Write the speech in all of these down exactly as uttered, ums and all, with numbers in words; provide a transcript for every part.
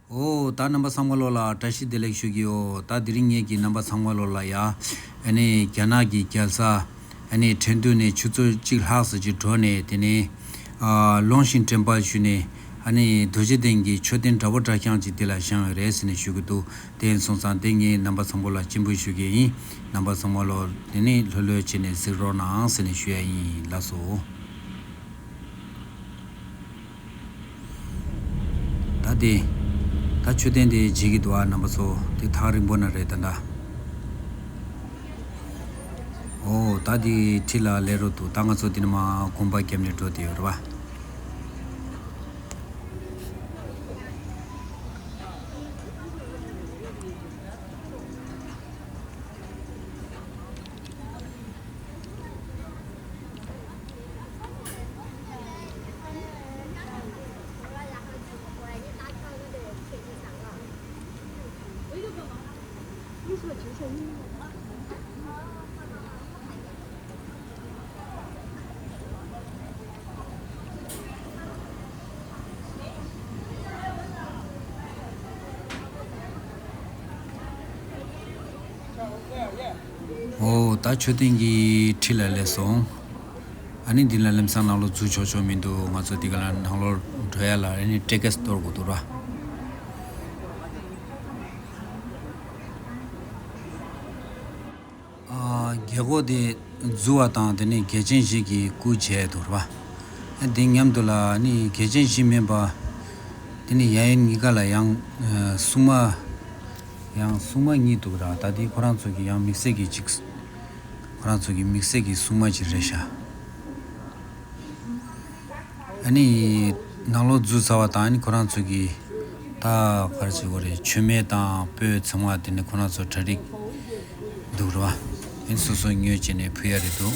ཨོ། ད་རྣམ་པ་ཚང་མ་ལོ་ལ་བཀྲ་ཤིས་བདེ་ལེགས་ཞུ་གི་ཡོད། ད་དེ་རིང་ངེད་ཀྱི་རྣམ་པ་ཚང་མ་ལོ་ལ་ཡ། ཨ་ནི་རྒྱ་ནག་གི་རྒྱལ་ས་ཨ་ནི་ཁྲེང་ཏུའུ་ནས་ཆུ་ཚོད་གཅིག་ལྷག་ཙམ་ཅིག་འགྲོ་ནས། དེ་ནས་ཨ་ལུང་ཞིན་ཊེམ་པལ་ཞུ་ནས། ཨ་ནི་རྡོ་རྗེ་གདན་གྱི་མཆོད་རྟེན་འདྲ་པོ་འདྲ་རྐྱང་ཅིག་དེ་ལ་བཞེངས་ཡོད་རེད་ཟེར་ནས་ཞུ་གི་འདུག་དེ་སོང་ཙང་དེ་ངས་རྣམ་པ་ཚང་པོ་ལ་སྤྱན་འབུལ་ཞུ་གི་ཡིན། རྣམ་པ་ཚང་མ་ལོ་དེ་ནས་ལྷོད་ལྷོད་བྱས་ནས་གཟིགས་རོགས་གནང་ཟེར་ནས་ཞུ་ཡ་ཡིན། ལགས་སོ། ད་དེ། ད་མཆོད་རྟེན་དེ་མཇལ་གྱི་འདུག་ཨ། རྣམ་པ་ཚོ། དེ་ཐག་རིང་པོ་ན་རེད་ད་ད། ཨོ། ད་དེ་འཁྲིས་ལ་སླེབས་རོགས་འདུག་ད་ང་ཚོ་དེ་ནས་མར་གོམ་པ་བརྒྱབ་ནས་འགྲོ་བསྡད་ཡོད་རེད་པ། ཨོ། ད་མཆོད་རྟེན་གྱི་འཁྲིས་ལ་སླེབས་སོང་། ཨ་ནི་འདི་ལ་ལམ་སང་ནང་ལོགས་འཛུལ་ཆོག་ཆོག་མི་འདུག་ང་ཚོ་འདི་ག་ལ་ནང་ལོགས་འགྲོ་ཡ་ལ་ཨ་ནི་ཊི་ཀེ་ཊི་གཏོར་དགོས་འདུག་ར། ཨ། རྒྱལ་སྒོ་དེ་འཛུལ་བ་དང་དེ་ནས་རྒྱལ་ཆེན་བཞི་གི་སྐུ་མཇལ་འདུག་ར། ཨ། དེ་མཉམ་དུ་ལ་ཨ་ནི་རྒྱལ་ཆེན་བཞི་མིན་པ། དེ་ནས་ཡ་ཡན་གཉིས་ཀ་ལ་ཡང་ཨ་སྲུང་མ། ཡང་སྲུང་མ་གཉིས་འདུག་ར། ད་དེ་ཁོ་རང་ཚོ་གི་ཡང་དམིགས་བསལ་གྱི་ཅིག་ཁོ་རང་ཚོ་གི་དམིགས་བསལ་གྱི་སྲུང་མ་ཅིག་རེད་ཤག་ཨ་ནི་ནང་ལོགས་འཛུལ་ཚར་བ་དང་ཨ་ནི་ཁོ་རང་ཚོ་གི་ད་ག་རེ་ཟེར་དགོས་རེད། མཆོད་མེ་དང་སྤོས་ཚང་མ་དེ་ནི་ཁོ་རང་ཚོ་གྲ་སྒྲིག་འདུག་ར། ཨ་ནི་སོ་སོ་ཉོས་བྱས་ནས་ཕུལ་ཡ་རེད་འདུག་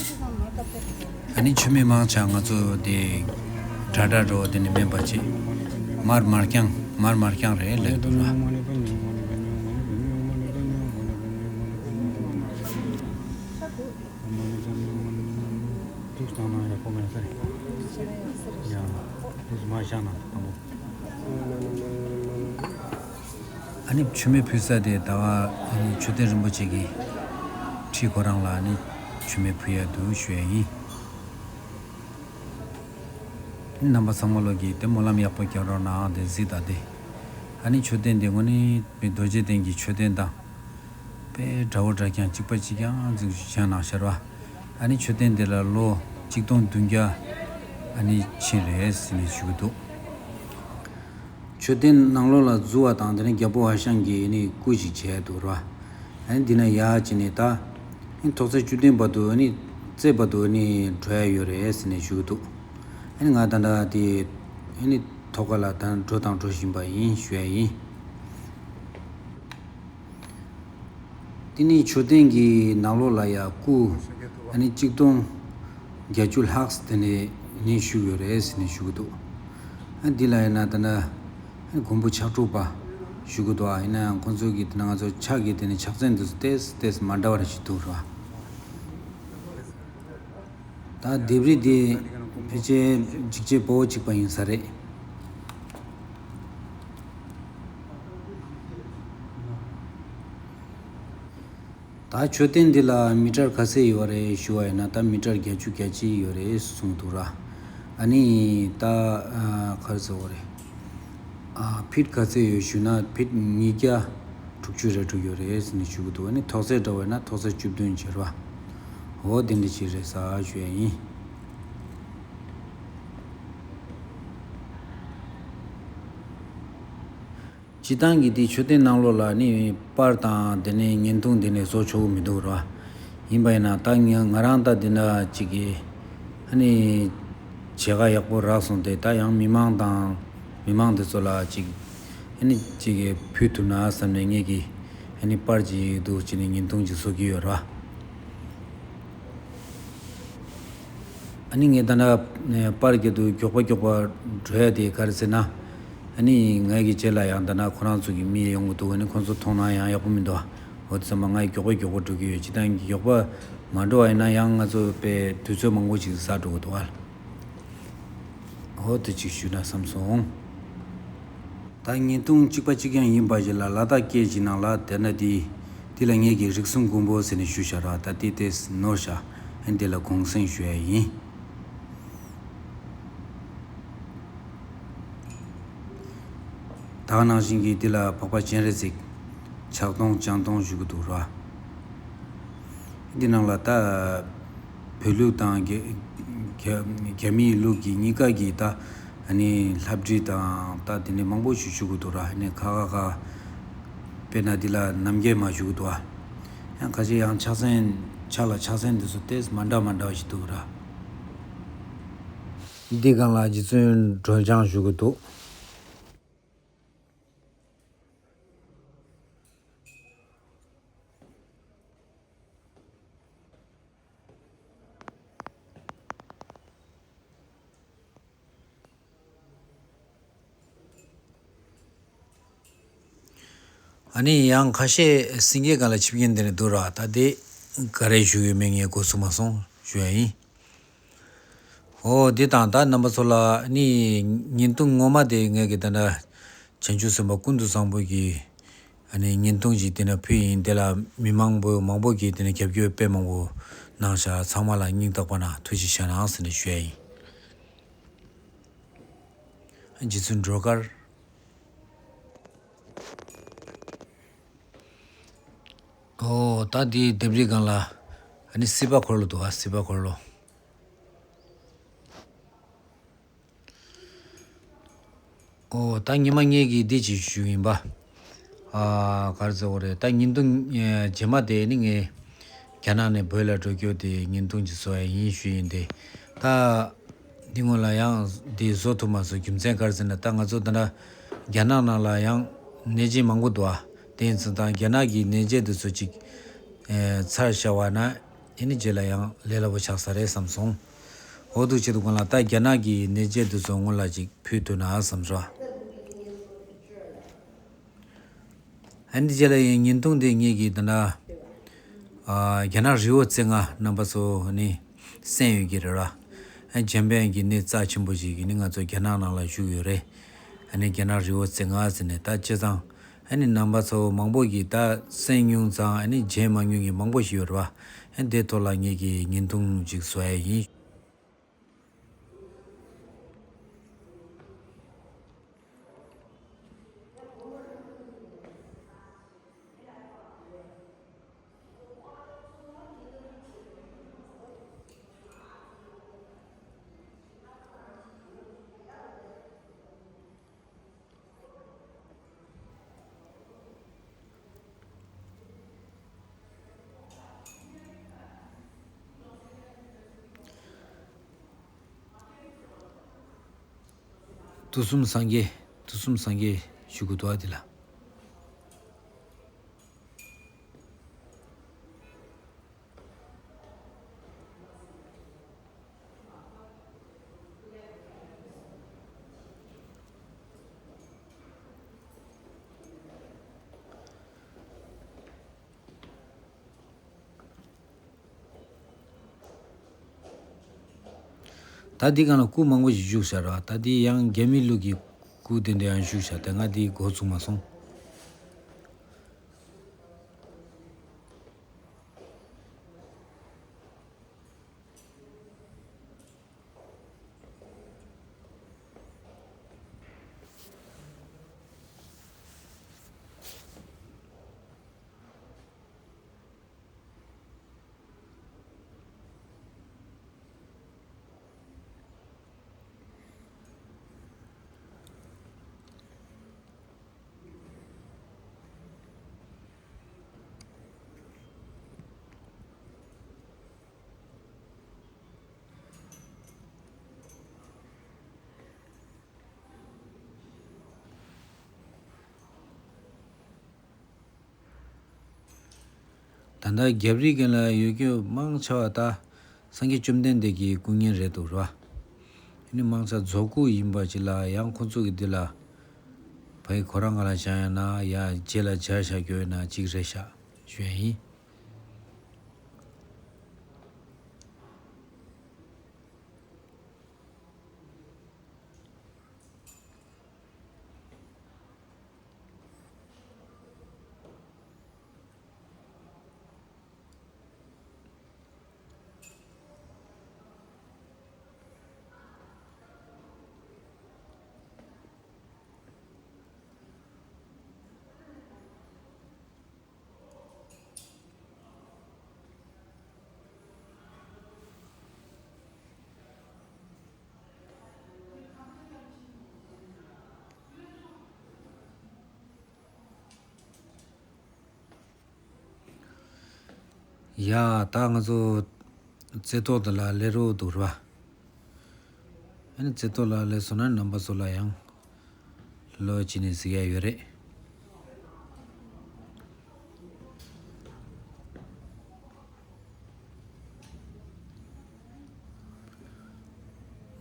ཨ་ནི་མཆོད་མེ་མང་ཆེ་ང་ཚོ་དེ་གྲ་སྒྲིག་འགྲོ་དེ་ནི་མིན་པ་ཅིག་མར་མར་རྐྱང་མར་མར་རྐྱང་རེད་ལབ་འདུག་ར། ཐུགས་གཙང་ན་ཡག་པོ་མེད་ས་རེད། ཡ། ཐུགས་མ་བཞག་ན་དང་པོ། ཨ་ནི་མཆོད་མེ་ཕུལ་ས་དེ་ཟླ་བ་ཨ་ནི་མཆོད་རྟེན་རིན་པོ་ཆེ་གི་ཁྲི་ཁོ་རང་ལ་ཨ་ནི་མཆོད་མེ་ཕུལ་ཡ་འདུག་ཞུ་ཡ་ཡིན། རྣམ་པ་ཚང་མ་ལོ་གིས་དེ་སྨོན་ལམ་ཡག་པོ་རྒྱག་རོགས་གནང་དེ་གཟིགས་དང་དེ། ཨ་ནི་མཆོད་རྟེན་དེ་དངོས་གནས་རྡོ་རྗེ་གདན་གྱི་མཆོད་རྟེན་དང་། དཔེ་འདྲ་བོ་འདྲ་རྐྱང་གཅིག་པ་གཅིག་རྐྱང་འཛུགས་བཞེངས་གནང་ཤར་བ། ཨ་ནི་མཆོད་རྟེན་དེ་ལ་ལོ་གཅིག་སྟོང་བདུན་བརྒྱ་ཨ་ནི་ཕྱིན་རེད་ཟེར་ནས་ཞུ་གི་འདུག་མཆོད་རྟེན་ནང་ལོགས་ལ་འཛུལ་བ་དང་དེ་ནས་རྒྱལ་པོ་ཧྭ་ཤང་གི་ཨ་ནི་སྐུ་ཞིག་བྱས་འདུག་ར། ཨ་ནི་འདི་ན་ཡར་ཕྱིན་ནས་ད་ཨ་ནི་ཐོག་ཚད་བཅུ་བདུན་བར་དུ་ཨ་ནི་རྩེ་བར་དུ་ཨ་ནི་འགྲོ་ཡ་ཡོད་རེད་ཟེར་ནས་ཞུ་གི་འདུག་ཨ་ནི་ང་ད་ལྟ་དེ་ཨ་ནི་ཐོག་ཁ་ལ་ད་འགྲོ་དང་འགྲོ་བཞིན་པ་ཡིན་ཞུ་ཡ་ཡིན། དེ་ནས་མཆོད་རྟེན་གྱི་ནང་ལོགས་ལ་ཡ་སྐུ་ཨ་ནི་གཅིག་སྟོང་བརྒྱད་ཅུ་ལྷག་དེ་ནས་ནི་བཞུགས་ཡོད་རེད་ཟེར་ནས་ཞུ་གི་འདུག་ཨ་འདི་ལ་ཡིན་ན་ད་ནི་ཨ་ནི་མགོན་པོ་ཕྱག་དྲུག་པ་བཞུགས་གི་འདུག་ཨ་ཡིན་ན་ཡང་ཁོང་ཚོ་གི་དེ་ན་ང་ཚོ་ཕྱག་གི་དེ་ནས་ཕྱག་མཚན་འདི་ཚོ་ཏེས་ཏེས་མ་འདྲ་བ་རེ་ཞིག་འདུག་ར། ད་ལྡེབས་རིས་འདི་ཕལ་ཆེར་འཇིགས་བྱེད་དཔའ་བོ་གཅིག་པ་ཡིན་ས་རེད། ད་མཆོད་རྟེན་འདི་ལ་མི་ཊར་ག་ཚད་ཡོད་རེད་ཞུ་བ་ཡིན་ན། ད་མི་ཊར་བརྒྱད་ཅུ་གྱ་གཅིག་ཡོད་རེད་གསུངས་འདུག་ར། ཨ་ནི་ད་ཨ་ག་རེ་ཟེར་དགོས་རེད། ཨ་ཕིཊ་ག་ཚད་ཡོད་ཞུ་ན་ཕིཊ་ཉིས་བརྒྱ་དྲུག་ཅུ་རེ་དྲུག་ཡོད་རེད་ཟེར་ནས་ཞུ་གི་འདུག་ཨ་ནི་ཐོག་ཚད་འདྲ་བ་ཡིན་ན་ཐོག་ཚད་བཅུ་བདུན་བྱེད་ར། འོ་དེ་འདྲ་ཅིག་རེད་ས་ཞུ་ཡ་ཡིན། སྤྱིར་བཏང་གི་དེ་མཆོད་རྟེན་ནང་ལོགས་ལ་ནི་པར་དང་དེ་ནས་བརྙན་ཐུང་དེ་ནས་བཟོ་ཆོག་གི་མི་འདུག་ར། ཡིན་པ་ཡིན་ན་ད་ང་ང་རང་ད་འདི་འདྲ་ཅིག་གི་ཨ་ནི་བྱེད་ག་ཡག་པོ་རག་སོང་སྟེ། ད་ཡང་མི་མང་དང་མི་མང་དེ་ཚོ་ལ་ཅིག་ཨ་ནི་ཅིག་གི་ཕུལ་ཐུབ་ན་བསམ་ནས་ངེད་ཀྱི་ཨ་ནི་པར་ཅིག་འདུག་ཅིག་ནས་བརྙན་ཐུང་ཅིག་བཟོ་གི་ཡོད་ར། ཨ་ནི་ངས་ད་ལྟ་པར་རྒྱག་དུས་མགྱོགས་པ་མགྱོགས་པ་འགྲོ་ཡ་དེ་ག་རེ་ཟེར་ན། ཨ་ནི་ངའི་གི་རྗེས་ལ་ཡང་ད་ལྟ་ཁོ་རང་ཚོ་གི་མི་ཡོང་གི་འདུག་ཨ་ནི་ཁོང་ཚོ་མཐོང་ན་ཡང་ཡག་པོ་མི་འདུག་འོ་དེ་ཚང་མ་ངས་མགྱོགས་པ་མགྱོགས་པ་འགྲོ་གི་ཡོད། སྤྱིར་བཏང་གི་མགྱོགས་པ་མ་འགྲོ་བ་ཡིན་ན་ཡང་ང་ཚོ་དཔེ་དུས་ཚོད་མང་པོ་ཞིག་ཟ་འགྲོ་གི་འདུག་ཨ། འོ་དེ་ཅིག་ཞུས་ན་བསམ་སོང་། ད་བརྙན་ཐུང་གཅིག་པ་གཅིག་རྐྱང་ཡིན་པ་ཞིག་ལ་ལ་དྭགས་སྐད་ཀྱི་ནང་ལ་དེ་ན་དེ་དེ་ལ་ངེད་ཀྱིས་རིགས་གསུམ་མགོན་པོ་ཟེར་ནས་ཞུས་བཞག་ར། ད་དེ་དེ་ནོར་བཞག་ཨན་དེ་ལ་གུང་སེང་ཞུ་ཡ་ཡིན། ད་ག་ནང་བཞིན་གྱི་དེ་ལ་འཕགས་པ་སྤྱན་རས་གཟིགས་ཕྱག་སྟོང་བརྐྱང་སྟོང་བཞུགས་ཀྱི་འདུག་ར། འདི་ནང་ལ་ད་བོད་ལུགས་དང་རྒྱ་རྒྱ་རྒྱ་མིའི་ལུགས་ཀྱི་གཉིས་ཀ་གི་ད་ཨ་ནི་ལྷ་བྲིས་དང་ད་དེ་འདྲའི་མང་པོ་ཞིག་བཞུགས་ཀྱི་འདུག་ར། ཨ་ནི་ཁ་ཁ་ཁ་དཔེར་ན་འདི་ལ་རྣམ་རྒྱལ་མ་བཞུགས་ཀྱི་འདུག་ཨ། ཡང་ཁ་ཤས་ཡང་ཕྱག་མཚན་ཕྱག་ལ་ཕྱག་མཚན་འདི་ཚོ་ཏོག་ཙམ་མ་འདྲ་མ་འདྲ་བ་ཞིག་འདུག་ར། འདི་སྒང་ལ་རྗེ་བཙུན་སྒྲོལ་ལྗང་བཞུགས་ཀྱི་འདུག་ཨ་ནི་ཡང་ཁ་ཤས་སེང་གེ་སྒང་ལ་ཆིབས་རྒྱན་དེ་ནས་འདུག་ར། ད་དེ་ག་རེ་ཞུ་ཡོད་མེད་ངས་གོ་ཚུགས་མ་སོང་ཞུ་ཡ་ཡིན། ཨོ་དེ་དང་ད་རྣམ་པ་ཚོ་ལ་ཨ་ནི་བརྙན་ཐུང་ངོ་མ་དེ་ངས་ཀྱི་ད་ལྟ་བྱང་ཆུབ་སེམས་དཔའ་ཀུན་ཏུ་བཟང་པོ་གི་ཨ་ནི་བརྙན་ཐུང་ཞིག་དེ་ནས་ཕུལ་ཡིན། དེ་ལ་མི་མང་པོ་མང་པོ་གིས་དེ་ནས་རྒྱབ་སྐྱོར་དཔེ་མང་པོ་གནང་ཤག་ཚང་མ་ལ་སྙིང་ཐག་པ་ནས་ཐུགས་རྗེ་ཆེ་གནང་ཟེར་ནས་ཞུ་ཡ་ཡིན། རྗེ་བཙུན་སྒྲོལ་དཀར། ཨོ་ད་འདི་ལྡེབས་རིས་སྒང་ལ་ཨ་ནི་སྲིད་པ་འཁོར་ལོ་འདུག་ཨ། སྲིད་པ་འཁོར་ལོ། ཨོ་ད་ཉི་མ་ངེད་ཀྱིས་འདི་ཅིག་ཞུས་ཡིན་པ། ཨ་ག་རེ་ཟེར་དགོས་རེད། ད་བརྙན་ཐུང་ཨེ་རྗེས་མ་དེ་ནི་ངས་རྒྱ་ནག་ནས་བོད་ལ་འགྲོ་རྒྱུ་དེ་བརྙན་ཐུང་ཅིག་བཟོ་ཡ་ཡིན་ཞུས་ཡིན་ཏེ། ད་འདི་སྔོན་ལ་ཡང་འདི་བཟོ་ཐུབ་མ་སོང་། རྒྱུ་མཚན་ག་རེ་ཟེར་ན་ད་ང་ཚོ་ད་ལྟ་རྒྱ་ནག་ནང་ལ་ཡང་ནད་ཆེན་མང་པོ་འདུག་ཨ། དེ་ཡིན་ཙང་ད་རྒྱ་ནག་གི་ནད་ཆེན་དེ་ཚོ་ཅིག་ཨེ་ཚར་བཞག་པ་ན་ཨེ་ནི་རྗེས་ལ་ཡང་ལས་སླ་པོ་ཆགས་ས་རེད་བསམ་སོང་། འོ་འདུག་བྱེད་དུས་སྒང་ལ་ད་རྒྱ་ནག་གི་ནད་ཆེན་དེ་ཚོ་སྔོན་ལ་ཅིག་ཕུལ་ཐུབ་ན་བསམ་སོང་། ཨ་ནི་རྗེས་ལ་ཡང་བརྙན་ཐུང་དེ་ངེད་ཀྱིས་ད་ལྟ་ཨ་རྒྱ་ནག་རི་བོ་རྩེ་ལྔ་རྣམ་པ་ཚོ་ནི་གསན་ཡོད་ཀྱི་རེད་ར། ཨ་ནི་འཇམ་དཔལ་གྱི་གནས་རྩ་ཆེན་པོ་ཞིག་གི་ནི་ང་ཚོ་རྒྱ་ནག་ནང་ལ་བཞུགས་ཡོད་རེད། ཨ་ནི་རྒྱ་ནག་རི་བོ་རྩེ་ལྔ་ཟེར་ནས་ད་བྱས་ཙང་ཨ་ནི་རྣམ་པ་ཚོ་མང་པོ་གིས་ད་གསན་མྱོང་ཙང་ཨ་ནི་མཇལ་མ་མྱོང་མཁན་མང་པོ་ཞིག་ཡོད་རེད་བ། ཨ་ནི་དེ་ཐོག་ལ་ངེད་ཀྱིས་བརྙན་ཐུང་ཅིག་བཟོ་ཡ་ཡིན། དུས་གསུམ་སངས་རྒྱས། དུས་གསུམ་སངས་རྒྱས་ཞུ་དགོས་འདུག་ཨ་དེ་ལ། ད་འདི་སྒང་ལ་སྐུ་མང་པོ་ཞིག་བཞུགས་བཞག་ར། ད་འདི་ཡང་རྒྱ་མི་ལུགས་ཀྱི་སྐུ་དེ་འདྲ་ཡང་བཞུགས་བཞག་ད་ང་འདི་གོ་ཚུགས་མ་སོང་། ད་ལྟ་རྒྱབ་རི་གན་ལ་ཡོད་རྒྱུ་མང་ཆེ་བ་ད་སངས་རྒྱས་བཅོམ་ལྡན་འདས་ཀྱི་སྐུ་བརྙན་རེད་འདུག་ར། ཨ་ནི་མང་ཆེ་རྫོགས་སྐུ་ཡིན་པ་ཅིག་ལ་ཡང་ཁོ་ཚོ་གི་འདི་ལ་ཕ་གི་ཁོ་རང་ག་ལ་བཞག་ཡོད་ན་ཡ་རྗེས་ལ་སྦྱར་བཞག་རྒྱུ་ཡོད་ན་ཅིག་རེད་ཤག་ཞུ་ཡ་ཡིན། ཡ། ད་ང་ཚོ་རྩེ་ཏོག་དེ་ལ་སླེབས་རོགས་འདུག་ར། ཨ་ནི་རྩེ་ཏོག་ལ་སླེབས་སོང་ན་རྣམ་པ་ཚོ་ལ་ཡང་ལོ་གཅིག་ནས་གཟིགས་ཡ་ཡོད་རེད།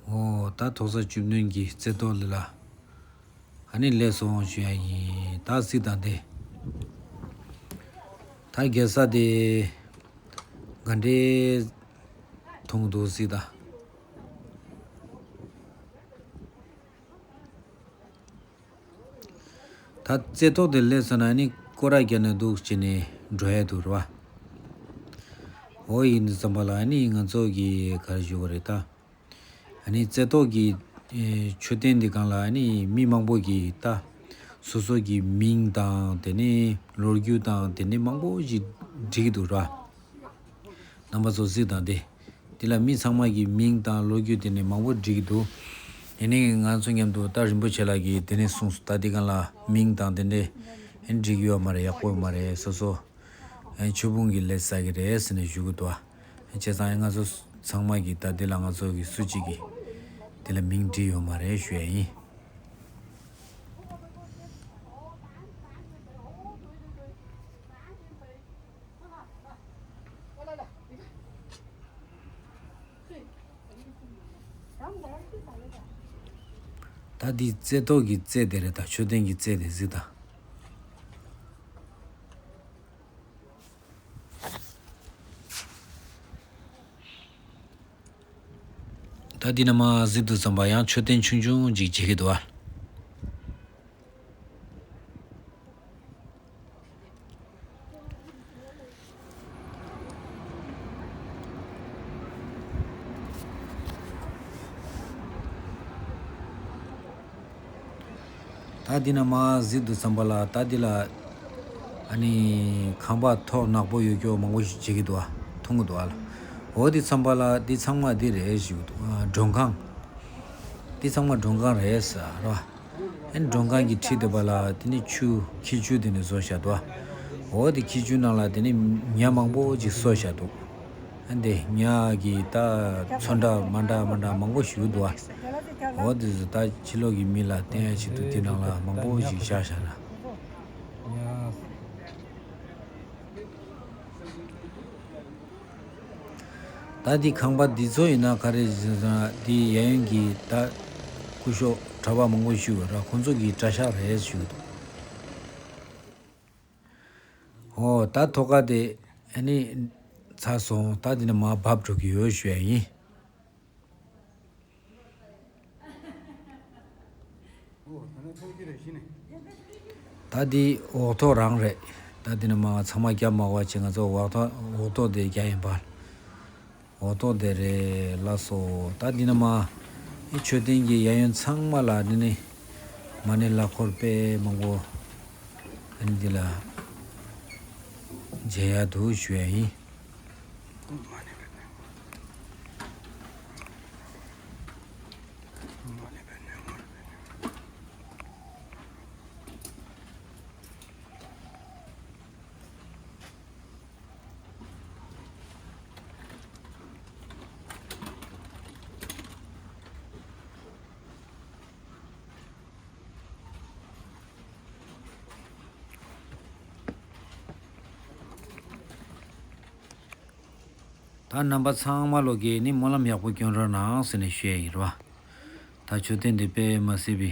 ཨོ། ད་ཐོག་ས་བཅུ་བདུན་གྱི་རྩེ་ཏོག་ལ་ཨ་ནི་སླེབས་སོང་ཞུ་ཡ་ཡིན། ད་གཟིགས་དང་དེ། ད་རྒྱལ་ས་དེ་ག་འདྲའི་མཐོང་འདུག་གཟིགས་དང་། ད་རྩེ་ཏོག་དེ་སླེབས་སོང་ན་ཨ་ནི་སྐོར་ར་རྒྱག་ནས་འདུག་བྱས་ནས་འགྲོ་ཡ་འདུག་ར་བ། འོ་ཡིན་དུས་ཙམ་པ་ལ་ཨ་ནི་ང་ཚོ་གི་ག་རེ་ཞུ་དགོས་རེད་ད། ཨ་ནི་རྩེ་ཏོག་གི་ཨེ་མཆོད་རྟེན་འདི་སྒང་ལ་ཨ་ནི་མི་མང་པོ་གིས་ད་སོ་སོ་གི་མིང་དང་དེ་ནས་ལོ་རྒྱུས་དང་དེ་ནས་མང་པོ་ཞིག་བྲིས་ཀྱི་འདུག་ར། རྣམ་པ་ཚོ་གཟིགས་དང་དེ། དེ་ལ་མི་ཚང་མ་གི་མིང་དང་ལོ་རྒྱུས་དེ་ནས་མང་པོ་བྲིས་ཀྱི་འདུག་དེ་ནས་ང་ཚོ་མཉམ་དུ་ད་རིན་པོ་ཆེ་ལགས་ཀྱིས་དེ་ནས་གསུངས་སོང་། ད་འདི་སྒང་ལ་མིང་དང་དེ་འདྲས་བྲིས་ཀྱི་ཡོད་མ་རེད། ཡག་པོ་ཡོད་མ་རེད། སོ་སོ་ཨེ་མཆོད་ཕུང་གི་ལས་ས་གི་རེད་ཟེར་ནས་ཞུ་གི་འདུག་ཨ། བྱས་ཙང་ང་ཚོ་ཚང་མ་གིས་ད་འདི་ལ་ང་ཚོ་གི་སུ་གཅིག་གིས་འདི་ལ་མིང་བྲིས་ཡོད་མ་རེད་ཞུ་ཡ་ཡིན། ད་འདི་རྩེ་ཏོག་གི་རྩེ་དེ་རེད། ད་མཆོད་རྟེན་གྱི་རྩེ་དེ་གཟིགས་དང་། ད་འདི་ནས་མར་གཟིགས་དུས་ཙམ་པ་ཡང་མཆོད་རྟེན་ཆུང་ཆུང་ཅིག་མཇལ་གྱི་འདུག་ཨ། ད་འདི་ནས་མར་གཟིགས་དུས་ཙམ་པ་ལ་ད་འདི་ལ་ཨ་ནི་ཁང་པ་ཐོག་ནག་པོ་ཡོད་ཀྱོག་མང་པོ་ཞིག་མཇལ་གྱི་འདུག་ཨ། མཐོང་གི་འདུག་ཨ་ལ། འོ་འདི་ཙམ་པ་ལ་འདི་ཚང་མ་འདི་རེད་ཞུ་གི་འདུག་ཨ། མགྲོན་ཁང་། འདི་ཚང་མ་མགྲོན་ཁང་རེད་ཟེར་ར། ཨ་ནི་མགྲོན་ཁང་གི་འཁྲིས་དེ་པ་ལ་དེ་ནི་ཆུ་ཁྱི་ཆུ་དེ་ནི་བཟོ་བཞག་འདུག་ཨ། འོ་འདི་ཁྱི་ཆུ་ནང་ལ་དེ་ནི་ཉ་མང་པོ་ཅིག་གསོ་བཞག་འདུག་ཨ་འདི་ཉ་གི་ད་ཚོན་འདྲ་མ་འདྲ་མ་འདྲ་མང་པོ་ཞིག་འདུག་ཨ། འོ་འདི་ཚོ་ད་ཕྱི་ལོགས་ཀྱི་མི་ལ་བསྟན་ཡ་ཆེད་དུ་འདི་ནང་ལ་མང་པོ་ཞིག་བཞག་བཞག་ན། ད་འདི་ཁང་པ་འདི་ཚོ་ཡིན་ན་ག་རེ་ཟེར་ན་འདི་གཡས་གཡོན་གྱི་ད་སྐུ་ཞབས་གྲྭ་པ་མང་པོ་ཞིག་ཡོད་ར། ཁོང་ཚོ་གི་གྲྭ་ཤག་རེད་ཞུ་གི་འདུག་ཨོ། ད་ཐོག་ཁ་དེ་ཨ་ནི་ཚར་སོང་། ད་དེ་ནས་མར་བབས་འགྲོ་གི་ཡོད་ཞུ་ཡ་ཡིན། ད་འདི་འོག་ཐོག་རང་རེད། ད་དེ་ནས་མར་ཚང་མ་རྒྱབ་མ་དགོས་པ་བྱས་ང་ཚོ་འོག་ཐོག་འོག་ཐོག་དེ་རྒྱག་ཡིན་པ། འོ་ཐོག་དེ་རེད་ལགས་སོ། ད་འདི་ནས་མར་ཨེ་མཆོད་རྟེན་གྱི་གཡས་གཡོན་ཚང་མ་ལ་འདི་ནི་མ་ཎི་གླ་འཁོར་དཔེ་མང་པོ་ཨ་ནི་འདི་ལ་མཇལ་ཡ་འདུག་ཞུ་ཡ་ཡིན། ད་རྣམ་པ་ཚང་མ་ལོ་གིས་ནི་སྨོན་ལམ་ཡག་པོ་སྐྱོན་རོགས་གནང་ཟེར་ནས་ཞུ་ཡ་ཡིན་ར་བ། ད་མཆོད་རྟེན་འདི་དཔེ་མ་སྲིད་པའི་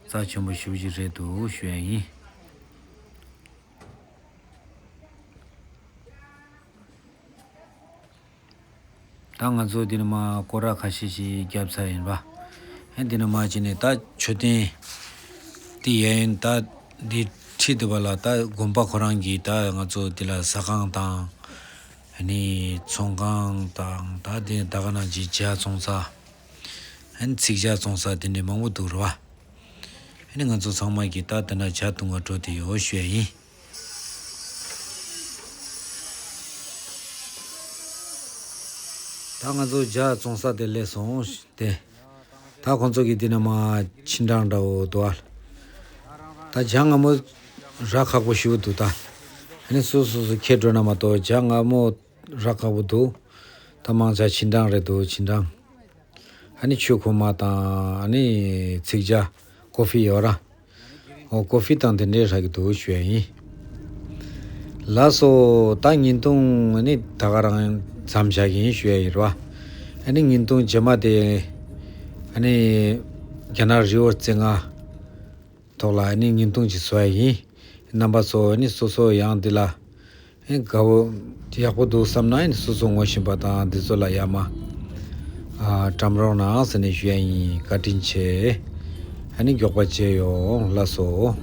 རྩ་ཆེན་པོ་ཞེ་པོ་ཅིག་རེད་འདུག་ཞུ་ཡ་ཡིན། ད་ང་ཚོ་འདི་ནས་མར་སྐོར་ར་ཁ་ཤས་ཤིག་བརྒྱབ་ཚར་ཡིན་པ། ཨེ་འདི་ནས་མར་ཕྱིན་ནས་ད་མཆོད་རྟེན་འདི་ཡན་ད་འདི་ཁྲིད་འདུག་པ་ལ། ད་དགོན་པ་ཁོ་རང་གིས་ད་ང་ཚོ་འདི་ལ་ཟ་ཁང་དང་ཨ་ནི་ཚོང་ཁང་དང་ད་འདི་ད་ག་ནང་བཞིན་ཇ་བཙོང་ས། ཨ་ནི་ཚིག་ཇ་བཙོང་ས་དེ་འདྲའི་མང་པོ་འདུག་ར་བ། ཨ་ནི་ང་ཚོ་ཚང་མ་གིས་ད་དེ་ན་ཇ་འཐུང་བར་འགྲོ་བསྡད་ཡོད་ཞུ་ཡ་ཡིན། ད་ང་ཚོ་ཇ་བཙོང་ས་དེ་སླེབས་སོང་སྟེ། ད་ཁོང་ཚོ་གིས་འདི་ན་མར་ཕྱི་འགྲམ་འདྲ་བོ་འདུག་ཨ། ད་ཇ་མངར་མོ་རག་ཁག་པོ་ཞེ་པོ་འདུག་ད། ཨ་ ཨ་ནི་སོ་སོ་སོ་ཁྱེར་འགྲོ་ན་མ་གཏོགས་ཇ་མངར་མོ་རག་ཁག་པོ་འདུག་ད་མང་ཆ་ཆིན་ཀྲང་རེད་འདུག་ཆིན་ཀྲང་། ཨ་ནི་ཆོས་ཁོག་མ་དང་ཨ་ནི་ཚིག་ཇ་ཀོ་ཧྥི་ཡོད་ར། ཨོ་ཀོ་ཧྥི་དང་དེ་འདྲའི་རག་གི་འདུག་ཞུ་ཡ་ཡིན། ལགས་སོ། ད་བརྙན་ཐུང་ཨ་ནི་ད་ག་རང་མཚམས་བཞག་གི་ཡིན་ཞུ་ཡ་ཡིན་ར། ཨ་ནི་བརྙན་ཐུང་རྗེས་མ་དེ་ཨ་ནི་རྒྱ་ནག་རི་བོ་རྩེ་ལྔ་ཐོག་ལ་ཨ་ནི་བརྙན་ཐུང་ཅིག་བཟོ་ཡ་ཡིན། རྣམ་པ་ཚོ་ཨ་ནི་སོ་སོ་ཡང་འདི་ལ་ཨེ་དགའ་བོ་ཡག་པོ་འདུག་བསམ་ན་ཨེ་སོ་སོ་ངོ་ཤེས་པ་དང་འདི་ཚོ་ལ་ཡར་མར་ཨ་བཀྲམ་རོགས་གནང་ཟེར་ནས་ཞུ་ཡ་ཡིན། བཀའ་དྲིན་ཆེ། ཨ་ནི་མགྱོགས་པ་མཇལ་ཡོང་། ལགས་སོ།